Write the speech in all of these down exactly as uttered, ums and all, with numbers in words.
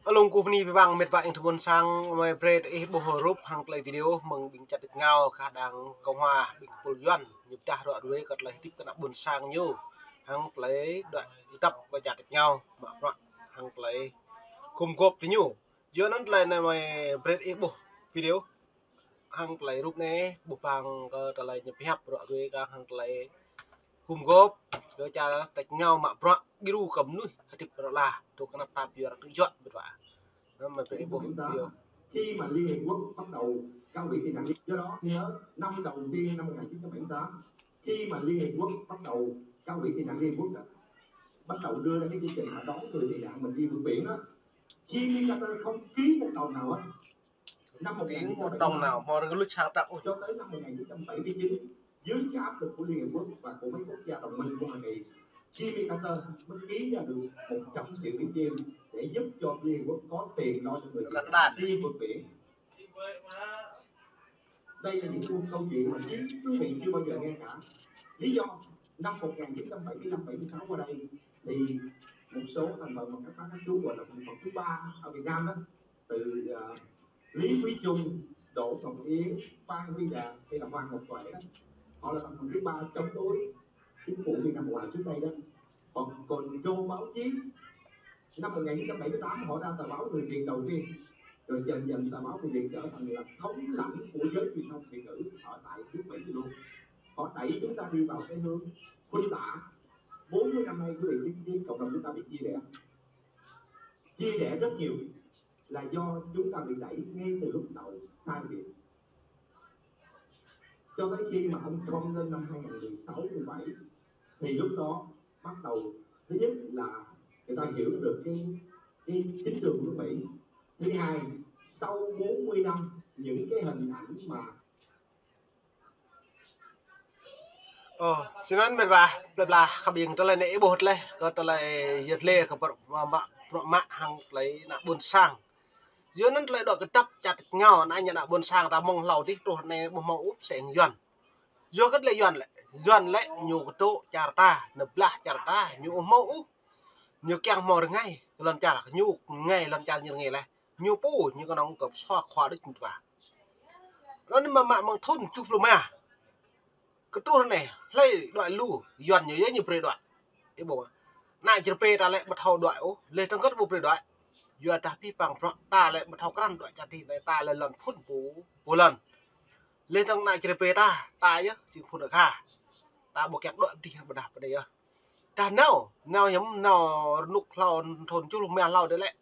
Alung kuh ni pibang met wa ing thơ ƀôn sang, mơi brơi ih ƀuh rup hăng tơlơi video mơ̆ng ƀing čăt tĕk ngao kah đang Cộng hòa ƀing pul Yuan ñu pơdah ruă ruai kơ tơlơi hơdip kơ ană ƀôn sang ñu hăng tơlơi đuaĭ tơdăp kơ čăt tĕk ngao mă bruă hăng tơlơi gum gôp tơ ñu. Yua anŭn tơlơi anai mơi brơi ih ƀuh video hăng tơlơi rup anai ƀuh păng kơ tơlơi ñu pơhiăp ruă ruai kơ hăng tơlơi gum gôp kơ čăt tĕk ngao mă bruă gru kơ mơnuih hơdip rơla tŭ kơnăp tap yua ră tŭ juă bĕt wa. Anŭn mơi brơi ih ƀuh video. Khi mà Liên Hiệp Quốc bắt đầu cao điểm tị nạn, do đó nhớ năm đầu tiên năm một ngàn chín trăm bảy mươi tám, khi mà Liên Hiệp Quốc bắt đầu cao điểm tị nạn Liên Hiệp Quốc đó, bắt đầu đưa ra cái chương trình mà đón người tị nạn mình đi vượt biển đó, Jimmy Carter không ký một đồng nào hết. Năm một ngàn chín trăm bảy mươi tám, một đồng nào, mơ̆ rơngai lu čar prăk ôh. Cho tới năm một ngàn chín trăm bảy mươi chín, dưới cái áp lực của Liên Hiệp Quốc và của mấy quốc gia đồng minh của Hoa Kỳ, Jimmy Carter mới ký ra được một trăm triệu Mỹ Kim để giúp cho Liên Hiệp Quốc có tiền lo cho người tị nạn đi vượt biển. Đây là những câu, câu chuyện mà chính quý vị chưa bao giờ nghe cả. Lý do năm một ngàn chín trăm bảy mươi lăm bảy mươi sáu qua đây thì một số thành phần mà các bác các chú gọi là thành phần thứ ba ở Việt Nam đó, từ, ờ, Lý Quý Trung, Đỗ Ngọc Yến, Phan Huy Đạt hay là Hoàng Ngọc Tuệ đó, họ là thành phần thứ ba chống đối chính phủ Việt Nam Cộng Hòa trước đây đó. Còn, còn trong báo chí, năm một ngàn chín trăm bảy mươi tám họ ra tờ báo Người Việt đầu tiên, rồi dần dần tờ báo Người Việt trở thành là thống lãnh của giới truyền thông Việt ngữ ở tại nước Mỹ luôn. Họ đẩy chúng ta đi vào cái hướng khuynh tả. Bốn mươi năm nay, quý vị chứng kiến cộng đồng chúng ta bị chia rẽ. Chia rẽ rất nhiều là do chúng ta bị đẩy ngay từ lúc đầu sai việc. Cho tới khi mà ông Trump lên năm hai ngàn mười sáu, mười bảy, thì lúc đó bắt đầu, thứ nhất là người ta hiểu được cái, cái chính trường của nước Mỹ. Thứ hai, sau bốn mươi năm, những cái hình ảnh mà Ơ, sĭt anŭn met wa, plơi pla khăp ƀing tơlơi anai ih ƀuh tơlơi, kơ tơlơi yơh tơlơi kơ bruă mă, bruă mă hăng tơlơi ană ƀôn sang. Yua anŭn tơlơi đuaĭ kơdăp čăt tĕk ngao ană ñu ană ƀôn sang ta mơ̆ng hlâo dih truh anai ƀu hmâo ôh sĕ ing Yuan. Yua kơ tơlơi Yuan lĕ, Yuan lĕ ñu kơtŏ čar ta, ñu blah čar ta, ñu ƀu hmâo ôh. Ñu kiăng hmâo rơngai lŏn čar, ñu rơngai lŏn čar ñu rơngai laih. Ñu pô, ñu kơnơ̆ng kơ sua khua đôč ñu tŭ. Anŭn mơ̆ mă mơ̆ng thŭn tơjuh pluh rơma. Kơ truh anai, hlơi đuaĭ lu, Yuan ñu yơh ñu brơi đuaĭ. Ih ƀuh. Ană čơrơpe ta lĕ ƀu thâo đuaĭ ôh, leh tơngơ̆t ƀu brơi đuaĭ. Yua dah pih păng bruă ta lĕ ƀu thâo krăn đuaĭ čar dih anai ta lĕ lŏn phŭn pô, pô lŏn. Leh tơ̆ng ană čơrơpe ta, ta yơh, jing phŭn akha. Ta ƀu kiăng đuaĭ dih ƀôdah pơ anai yơh. Dah nao, nao hiam, nao rơnŭk hlâo, thŭn tơjuh pluh rơma hlâo dih lĕ.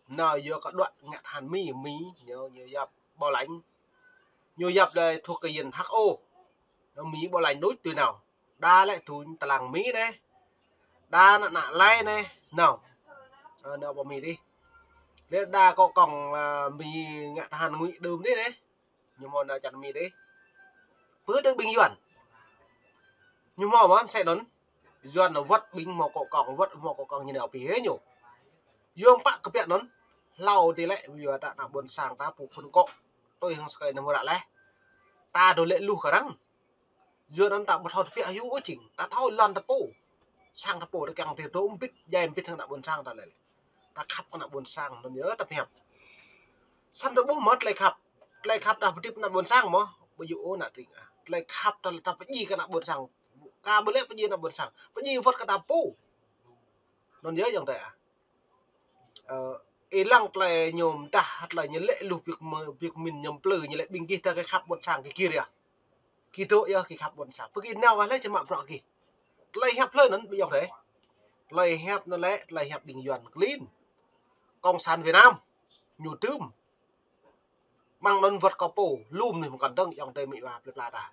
Nao yua kơ đuaĭ ngă tơhan Mi, Mi, ñu, ñu yap bảo lãnh. Ñu yap lĕ thuộc cái diện H O. Ñu Mi bảo lãnh đôč tui nao. Đa lĕ tui tơlang Mi anai. Đa ană, ană lai anai. Nao. Ơ, nao pơ Mi dih. Lĕ đa kơ kông, ơ, Mi ngă tơhan ngụy đưm dih anai. Ñu hmâo nao čar Mi dih. Pơ tơ ƀing Yuan. Ñu hmâo mơ̆ sĕ anŭn. Yuan wơ̆t ƀing hmâo kơ kông, wơ̆t hmâo kơ kông ñu nao pĭ hĭ ñu. Yua pă kơ biă anŭn. Hlâo dih lĕ, yua ta ană ƀôn sang ta pô phŭn kŏ. Tui hăng sơkai anăm ră laih. Ta dŏ lĕ luh kơ arăng. Yua anŭn ta ƀu thâo tơbiă hyu ôh jing. Ta thâo lŏn ta pô. Sang ta pô ta kiăng tơ dŏ mbĭt, djai mbĭt hăng ană ƀôn sang ta lĕ. Ta khăp kơ ană ƀôn sang anŭn yơh ta pơhiăp. Samơ̆ ta ƀuh mơ̆ tơlơi khăp. Tơlơi khăp ta pơdip ană ƀôn sang mơ̆. Ƀu djơ̆ ôh ană tring ah. Tơlơi khăp ta, ta pơdjai kơ ană ƀôn sang. Kơ ƀu lĕ pơdjai ană ƀôn sang. Pơdjai wơ̆t kơ ta pô. Anŭn yơh ayŏng adơi ah. Ơ, ih lăng tơlơi ñu mơdah, tơlơi ñu lĕ luh biă mă, biă mĭn ñu plư, ñu lĕ ƀing gih ta kơ khăp ƀôn sang gih kir yơh. Gih dŏ yơh gih khăp ƀôn sang. Pơ gih nao wah lĕ čơmă bruă gih. Tơlơi hiăp hlơi anŭn ƀing ayŏng adơi. Tơlơi hiăp anŭn lĕ, tơlơi hiăp ƀing Yuan klin. Cộng sản Việt Nam. Ñu tŭm. Mơ̆ng anŭn wơ̆t kơ pô, lŏm anai mơ̆ng kăn dơ̆ng ayŏng adơi amĭ ama plơi pla ta.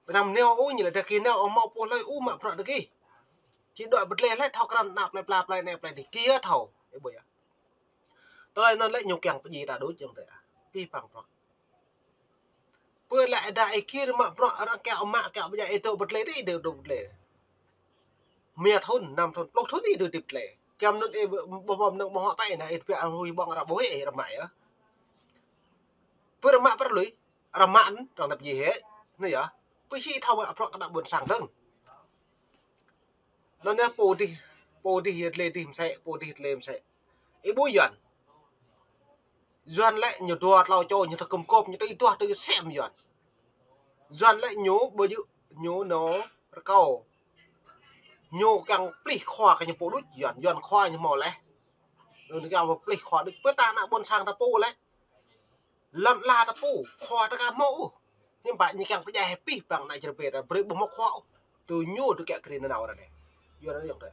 Pơ anăm nao ôh ñu lĕ dah gih nao ôh hmâo pô hlơi ôh mă bruă tơ gih. Či đuaĭ pơdleh hlơi thâo krăn ană plơi pla plơi anai plơi dih gih thâo. Ih ƀuh yơh. Tơlơi anŭn lĕ ñu kiăng pơdjai ta đôč ayŏng adơi ah. Pih păng bruă. Pơ lĕ dah ih kir mă bruă arăng kiaŏ mă kiaŏ pơdjai ih dŏ pơdleh dih, ih dŏ pơdleh. Rơma thŭn, năm thŭn, pluh thŭn ih dŏ hơdip tơlơi. Kiăng anŭn ih ƀuh, ƀuh mơnơ̆ng ƀuh hŏ tơpai anai, ih tơbiă arăng lui ƀơ̆ng arăng ƀuh ih, ih rơmă yơh. Pơ rơmă pơ lui, rơmă anŭn, arăng năp jih hĕ. Anai yơh. Pơ či thâo mă bruă kơ ană ƀôn sang dơ̆ng. Anŭn yơh pô dih, pô dih yơh tơlơi dih mơsĕ, pô dih tơlơi mơsĕ. Ih ƀuh Yuan. Yuan lĕ ñu dua tlâo čô ñu tơ kơm kôp ñu tơ ih tuah tơ sem Yuan. Yuan lĕ ñu ƀu djơ̆ ñu nao rơkâo. Ñu kiăng plih khua kơ ñu pô đôč Yuan, Yuan khua ñu hmâo laih. Ñu kiăng plih khua đôč, pơtah ană ƀôn sang ta pô lĕ. Lŏn ala ta pô, khua ta ka hmâo ôh. Hiư̆m pă ñu kiăng pơdjai hĭ pih păng ană čơrơbê ta, brơi ƀu hmâo khua ôh. Tui ñu tui kiă kriê nanao ră anai. Yuan anai yŏng tơ.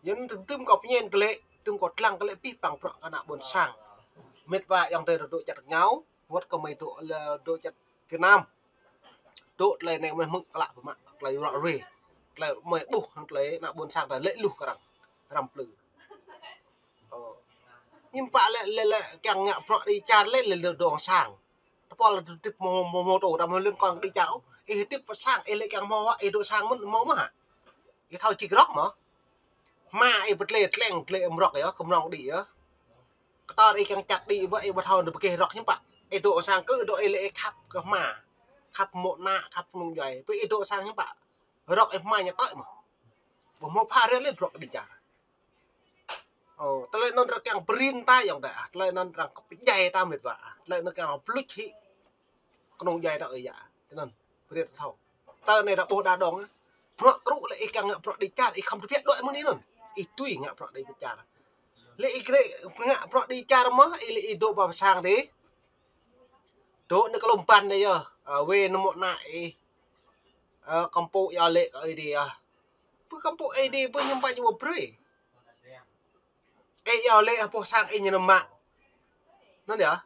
Yuan tơm kâo pơñen kơ lĕ, tơm kâo lăng kơ lĕ pih păng prăk kơ ană ƀôn sang. Mĕt wa yŏng tơ dŏ čar tơngao, wăt kơ mơi dŏ lĕ dŏ čar Việt Nam. Dŏ tơlơi anai mơi hmư̆ klă pơmă, tơlơi ră ruai. Tơlơi mơi ƀuh hăng tơlơi ană ƀôn sang ta lĕ luh kơ arăng, răm plư. Ơ. Hiư̆m pă lĕ, lĕ, lĕ kiăng ngă prăk đi čar lĕ, lĕ, lĕ dŏ sang. Tơpul tơdip mô, mô, mô tô, ta mô lĕ kơ đi čar ôh. Ih tip pơ sang, ih lĕ kiăng mô, ih dŏ sang mơ̆n, mô mơ̆ hă? Ih thâo čih rŏk mơ̆? Hma ih pơtlĕ tlĕng, tlĕ mrŏk yơh, kơ mrŏng đĭ yơh. Kơtor ih kiăng čăt đĭ ƀă, ih ƀu thâo nao pơkeh rŏk hiư̆m pă. Ih dŏ sang kơ, dŏ ih lĕ ih khăp kơ hma. Khăp mŏ ană, khăp kơnung djuai. Pơ ih dŏ sang hiư̆m pă. Rŏk ih hma ñu tơ̆i mơ̆. Ƀu hmâo pha rĕ lĕ prăk đi čar. Ơ, tơlơi anŭn arăng kiăng prin ta yŏng tơ, ah, tơlơi anŭn arăng kơ pơdjai ta mĕt wa, ah, tơlơi anŭn kiăng arăng pluč hĭ kơnung djuai ta ơi yă, tơlơi anŭn prin ta thâo. Tơ anai ta ƀuh đa đŏng, ah. Prăk krŭ lĕ ih kiăng ngă prăk đi čar, ih khŏm tơbiă dŏ mơ̆ng anai anŭn. Ih tui ngă prăk đi čar. Lĕ ih krĕ ngă prăk đi čar mơ̆, ih lĕ ih dŏ pơ sang dih. Dŏ anai kơ lŏm ƀăn anai yơh, ah, wê nao mŏ ană ih. Ah, kơmpŭ yơh lĕ kơ ih dih yơh. Pơ kơmpŭ ih dih, pơ hiư̆m pă ñu ƀu brơi. Ih yua lĕ hơpŭ sang ih ñu nao mă. Anŭn yơh.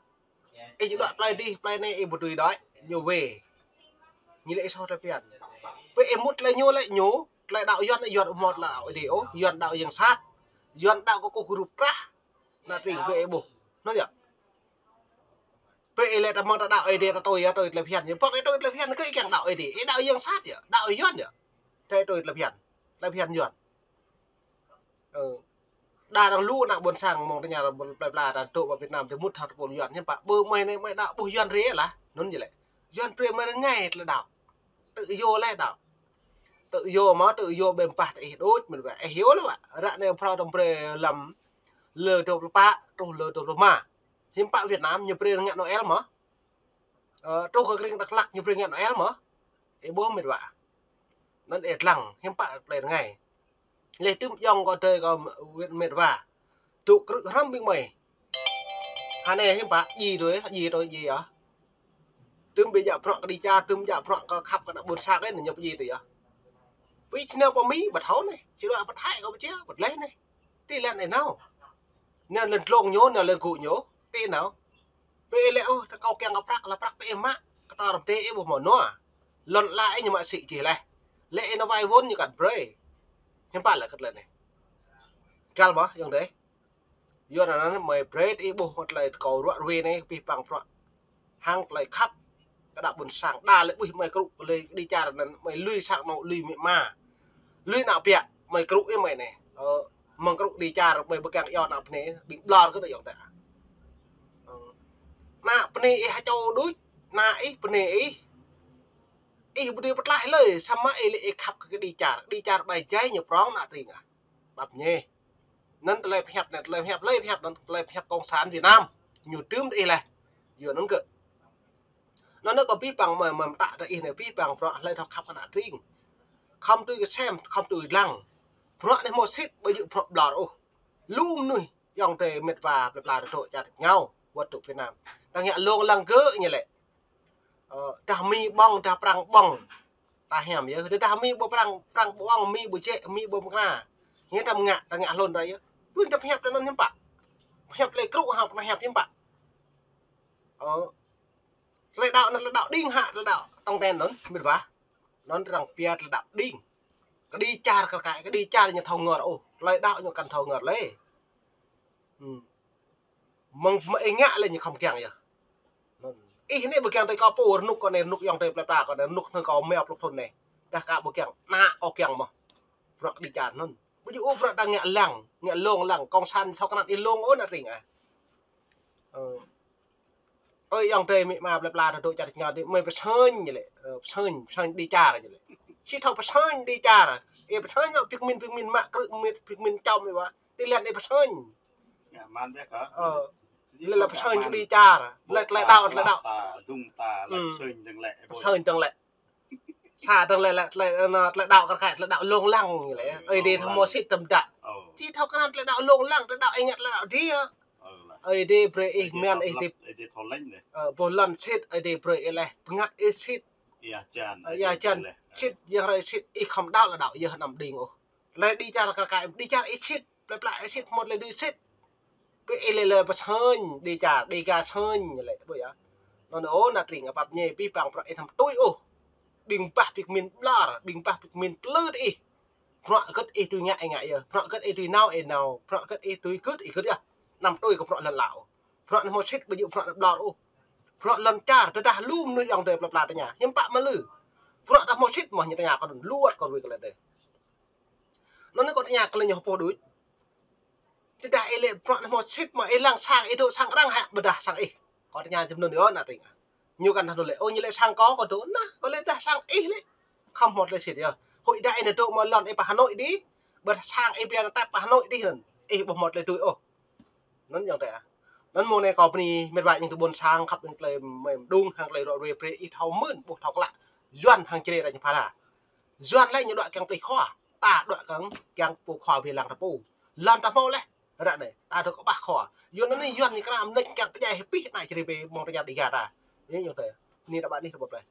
Ih ñu dŏ plơi dih, plơi anai ih ƀu dưi dŏ, ñu wê. Ñu lĕ ih soh tơlơi phiăn. Pơ ih mŭt tơlơi ñu lĕ ñu, tơlơi đaŏ Yuan, Yuan ƀu hmâo tơlơi đaŏ ih dih ôh, Yuan đaŏ yang sat. Yuan đaŏ kơ kơkuh rup trah. Ană tring pơ ih ƀuh. Anŭn yơh. Pơ ih lĕ ta mơ̆ng ta đaŏ ih dih ta tui yơh, tui tơlơi phiăn yơh. Pŏk ih tui tơlơi phiăn kơ ih kiăng đaŏ ih dih. Ih đaŏ yang sat yơh, đaŏ Yuan yơh. Tui tơlơi phiăn. Tơlơi phiăn Yuan. Ơ. Đa arăng lu ană ƀôn sang mơ̆ng tơña arăng plơi pla ta dŏ pơ Việt Nam tơ mŭt hăng tơpul Yuan hiư̆m pă. Ƀơ mơi anai mơi đaŏ ƀuh Yuan rê lah. Anŭn yơh lĕ. Yuan brơi mơi rơngai tơlơi đaŏ. Tự do lĕ đaŏ. Tự do mơ̆ tự do ƀơi pah ta ih đôč mĕt wa. Ih yua lĕ wa. Ră anai phrâo tơm brơi lăm lơ dua pluh pă, truh lơ dua pluh rơma. Hiư̆m pă Việt Nam ñu brơi ngă Noel mơ̆. Ơ, truh kơ krĭng Dak Lak ñu brơi ngă Noel mơ̆. Ih ƀuh mĕt wa. Anŭn ih lăng, hiư̆m pă plơi rơngai. Lĕ tơm yŏng kơ adơi kơ mĕt wa. Dŏ krư̆ hrŏm ƀing mơi. Hơnai hiư̆m pă, djai tui, djai tui, djai yơh. Tơm ƀu djă prăk kơ đi čar, tơm djă prăk kơ khăp kơ ană ƀôn sang ih, ñu pơdjai tui yơh. Pơ ih čơnao pơ Mi, ƀu thâo anai. Či dŏ pơ Thái kơ pơčia, ƀu lĕ anai. Tui lĕ anai nao. Anai lĕ dlông ñu, anai lĕ gŭ ñu. Tui nao. Pơ ih lĕ ôh, ta kâo kiăng kơ prăk, lah prăk pơ ih mă, kơtor rơdê ih ƀu hmâo nua. Lŏn ala ih ñu mă sĭ čih laih. Lĕ ih nao wai wơ̆n ñu kăt brơi. Hiư̆m pă lĕ kơ tơlơi anai. Găl mơ̆, yŏng dêh. Yua anŭn mơi brơi ih ƀuh mơ̆ tơlơi kâo ră ruai anai pih păng prăk. Hăng tơlơi khăp. Kơ ană ƀôn sang đa lĕ ƀuh mơi krŭ lĕ đi čar anŭn mơi lui sang anŏ lui amĭ ama. Lui ană ƀiă, mơi krŭ ih mơi anai. Ơ, mơ̆ng krŭ đi čar mơi ƀu kiăng iâu ană bơnai, ƀing ƀlŏr kơ anai yŏng tơ. Ơ. Ană bơnai ih hơčâo đôč, ană ih bơnai ih. Ih ƀu dưi pơtlaih lơi, samơ̆ ih lĕ ih khăp kơ đi čar. Đi čar ƀai djai ñu prŏng ană tring ah. Ƀap ñe. Anŭn tơlơi pơhiăp anai, tơlơi pơhiăp, tơlơi pơhiăp anŭn, tơlơi pơhiăp Cộng sản Việt Nam. Ñu tơm tơ ih laih. Yua anŭn kơ. Anŭn kơ pih păng mơi, mơi mơtă tơ ih anai pih păng prăk hlơi thâo khăp kơ ană tring. Khŏm tui kơ sem, khŏm tui lăng. Prăk anai hmâo sĭt, ƀu djơ̆ prăk ƀlŏr ôh. Lu mơnuih yŏng tơ mĕt wa plơi pla dŏ čar tơngao, wăt dŏ Việt Nam. Ta ngă lông lăng gơ̆ ñu lĕ. Ơ, dah Mi ƀơ̆ng, dah Prăng ƀơ̆ng. Ta hiam yơh, dah Mi ƀu Prăng, Prăng ƀu ƀơ̆ng, Mi ƀu jĕ, Mi ƀu mơkra. Ñu ta ngă, ta ngă hlŭn rai yơh. Pơ ta pơhiăp tơ anŭn hiư̆m pă. Pơhiăp tơlơi krŭ hă, pơhiăp hiư̆m pă. Ơ. Tơlơi đaŏ anŭn tơlơi đaŏ đing hă, tơlơi đaŏ tŏng ten anŭn, mĕt wa. Anŭn arăng pia tơlơi đaŏ đing. Kơ đi čar kơ kai, kơ đi čar ñu thâo ngor ôh. Tơlơi đaŏ ñu kăn thâo ngor lĕ. Hm. Mơ̆ng mơ̆ ih ngă lĕ ñu khŏm kiăng yơh. Ih anai ƀu kiăng tui kâo pô rơnŭk kâo anai, rơnŭk yŏng tơ plơi pla kâo anai, rơnŭk anŭn kâo mơ̆ pluh thŭn anai. Dah kâo ƀu kiăng, ană kâo kiăng mơ̆. Prăk đi čar anŭn. Ƀu djơ̆ ôh prăk ta ngă lăng, ngă lông lăng, Cộng sản thâo kơnăl ih lông ôh ană tring ah. Ơ. Ơi yŏng tơ amĭ ama plơi pla ta dŏ čar tơngao dih, mơi pơsơñ ñu lĕ, ơ, pơsơñ, pơsơñ đi čar ñu lĕ. Či thâo pơsơñ đi čar. Ih pơsơñ mă pik min, pik min mă krư̆ mit, pik min čŏm ih wa. Tơlơi anai pơsơñ. Ngă man biă kơ. Ơ. Lĕ lĕ pơsơñ đĭ čar. Lĕ tơlơi đaŏ, tơlơi đaŏ. Pơsơñ dơ̆ng lĕ. Pơsơñ dơ̆ng lĕ. Sa dơ̆ng lĕ, lĕ, lĕ, tơlơi đaŏ kar kaĭ, tơlơi đaŏ lông lăng lĕ. Ơi Adai thâo mơ̆ sĭt tơm đaŏ. Či thâo krăn tơlơi đaŏ lông lăng, tơlơi đaŏ ih ngă tơlơi đaŏ đĭ. Ơi Adai brơi ih mian ih tip. Ơ, boh lŏn sĭt, Ơi Adai brơi ih leh. Bơngăt ih sĭt. Ơ, ia jan sĭt, yang rai sĭt, ih khŏm đaŏ lĕ đaŏ, yơh anăm đing ôh. Lĕ đĭ čar kar kaĭ, đĭ čar ih sĭt, plơi pla ih sĭt, hmâo tơlơi dưi sĭt. Pơ ih lĕ lĕ pơsơñ, đĭ čar, đĭ ga sơñ, lĕ ƀu yơh. Anŭn ơ, ană tring apap ñe, pih pang prăk ih anăm tui ôh. Ƀing bah pik min ƀlŏr, ƀing bah pik min plư ih. Bruă gơ̆t ih dưi ngă ih ngă yơh. Bruă gơ̆t ih dưi nao ih nao. Bruă gơ̆t ih dưi gưt ih gưt yơh. Anăm tui kơ bruă lŏn lăo. Bruă anăm hmâo sĭt ƀu djơ̆ bruă ƀlŏr ôh. Bruă lŏn čar, tơdah lu mơnuih ayŏng adơi plơi pla tơña. Hiư̆m pă mơ̆ lư. Bruă dah hmâo sĭt mơ̆ ñu tơña kơ anŭn. Lu wơ̆t kơ ruai kơ lĕ dêh. Anŭn anai kâo tơña kơ lĕ ñu pô đôč. Tơdah ih lĕ bruă anăm hmâo sĭt mơ̆ ih lăng sang ih dŏ sang arăng hă ƀôdah sang ih. Kâo tơña jơ̆m anŭn yơh ană tring. Ñu kăn hă lĕ, ơ, ñu lĕ sang kâo, kâo dŏ nah, kâo lĕ dah sang ih lĕ. Khŏm hmâo tơlơi sĭt yơh. Huĭ dah ih anai dŏ mơ̆ lŏn ih pơ Hà Nội đĭ, ƀôdah sang ih biă tap pơ Hà Nội đĭ anŭn. Ih ƀu hmâo tơlơi dưi ôh. Anŭn ayŏng adơi. Anŭn mông anai kâo bơni mĕt wa ayŏng adơi ƀôn sang khăp ayŏng tơlơi mơ̆ng đung hăng tơlơi ră ruai brơi ih thâo mơ̆n ƀuh thâo klă. Yuan hăng Jrai ră ñu phara. Yuan lĕ ñu đuaĭ kiăng pơplih khua. Ta đuaĭ kiăng, kiăng pô khua wai lăng ta pô. Lŏn ta hmâo leh. Ră anai, ta dŏ kơ ƀah khua. Yuan anai Yuan ñu kơnam mơneč kiăng pơdjai hĭ pih ană Jrai ƀơi mông tơña đĭ ga ta. Yơh ayŏng adơi. Bơni ta ƀă anih ta ƀuh pleh.